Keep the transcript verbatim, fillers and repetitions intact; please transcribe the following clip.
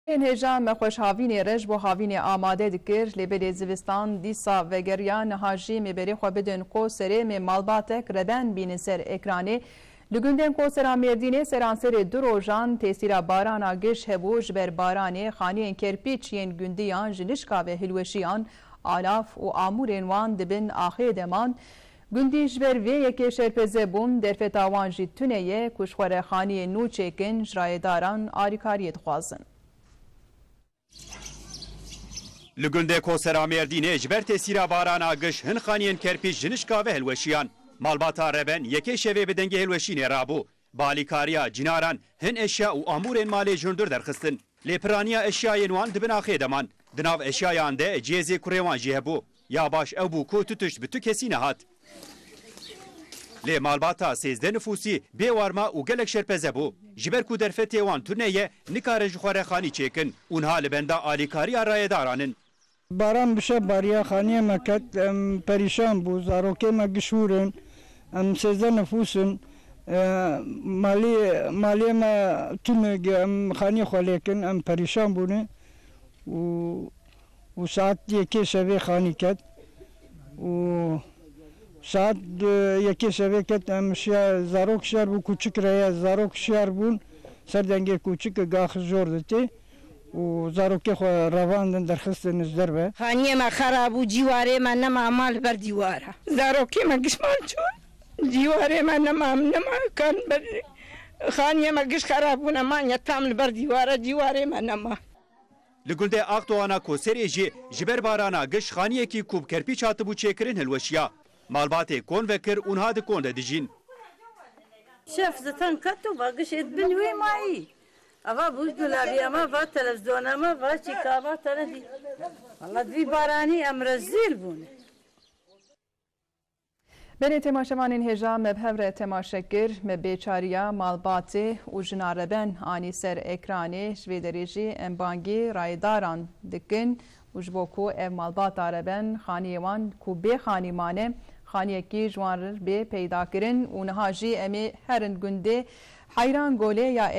Ên hêja me xweş havînê re ji bo havînê amade dikir, lê belê zivistan dîsa vegeriya, niha jî me berê xwe bidin Qoserê, me malbatek reben bînin ser ekranê. Li gundên Qosera Mêrdînê seranserê du rojan tesîra barana giş hebû, ji ber baranê xaniyên kerpîç yên gundiyan ji nişka ve hilweşiyan, alav û amûrên wan di bin axê de man. Gundî ji ber vê yekê şerpeze bûn, derfeta wan jî tune ye ku ji xwe re xaniyên nû çêkin, ji rayedaran alîkariyê dixwazin. Li gundê Kosera Mêrdînê ji ber tesîra barana giş hin xaniyên kerpîç ji nişka ve hilweşiyan. Malbata Reben yekê şevê bi dengê hilweşînê rabû. Bi alîkariya cînaran hin eşya û amûrên malê ji hundir derxistin. Lê piraniya eşyayên wan di bin axê de man. Di nav eşyayan de cihêzê kurê wan jî hebû. Ya baş ew bû ku tu tişt bi tu kesî nehat. Lê malbata sêzdeh nifûsî bê warma û gelek şerpeze bû. Ji ber ku derfetê wan tune ye, nikarin ji xwe re xanî çêkin û niha li benda alîkariya rayedaran in. Baran bi şev bariya, xaniyê me ket, em perîşan bû, zarokê me giş hûr in, em sêzdeh nifûs in, e, malê, malê me tunig, em xaniyê xwe lêkin, em perîşan bûne û û saet yekê şevê xanî ket û saet, e, yekê şevê ket, em şiya, zarok şiyar bû, kûçik re ye, zarok şiyar bûn, ser dengê kûçik gax jor ditê û zarokê xwe revandin, derxistin ji derve. Xaniyê me xera bû, cîwarê me nema, ma li ber dîwara. Zarokê me gişman çûn, cîwarê me nema, em nema kan ber, xaniyê me giş xera bûne, manye tam li ber dîwara, cîwarê me nema. Li gundê Axdoğana Koserê jî ji ber barana giş xaniyekî ku bi kerpîç hatibû çêkirin hilweşiya. Malbatê kon vekir û niha di kon de dijîn. Şef zitan ket û va gişê di bin wî mayî. Ava bû dulabî, ava va televîzyona me, va çîka, va televî-, Valla vî baranî em rezîl bûne. Belê temaşevanên hêja, me bi hev re temaşe kir, me bêçariya malbatê û jina reben anî ser ekranê, ji vê derê jî em bangî rayedaran dikin û ji bo ku ev malbata reben xaniyê wan ku bê xanî mane, xaniyekî ji wan re bê peyda kirin û niha jî em ê herin gundê Heyran Golê ya